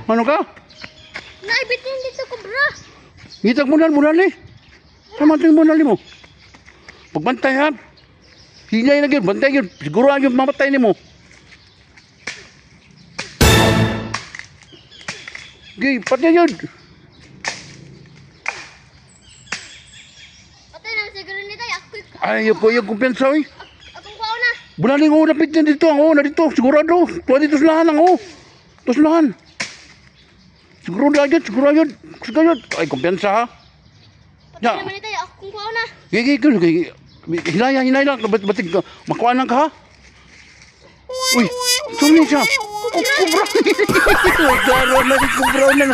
Ano ka? Naibitin dito ko, bro. Ngitag mo na, bunal eh. Tama ito yung bunal mo. Pagbantay ha. Hinay na yun, bantay yun. Siguro ang yung mamatay ni mo. Gay, patay yun. Patay na siguro ni tayo. Ako, Ay, ako yung kumpiyansa oy. akong kuha na. Bunaling o, napit niya dito. Ang o, na dito. Sigurado. Tuwa dito sa lahan ang o. Ito sa lahan. Siguro na yun, siguro yun. Siguro yun. Ay, kumpiyansa ha. Patay Ya. naman ni tayo. Akong kuha na. Gay, gay, gay, gay. Hinaya, hinaya lang. Ba't, ba't, makuha lang ka ha? Uy, sumili siya. Oh, kubra. Garo na, kubra na.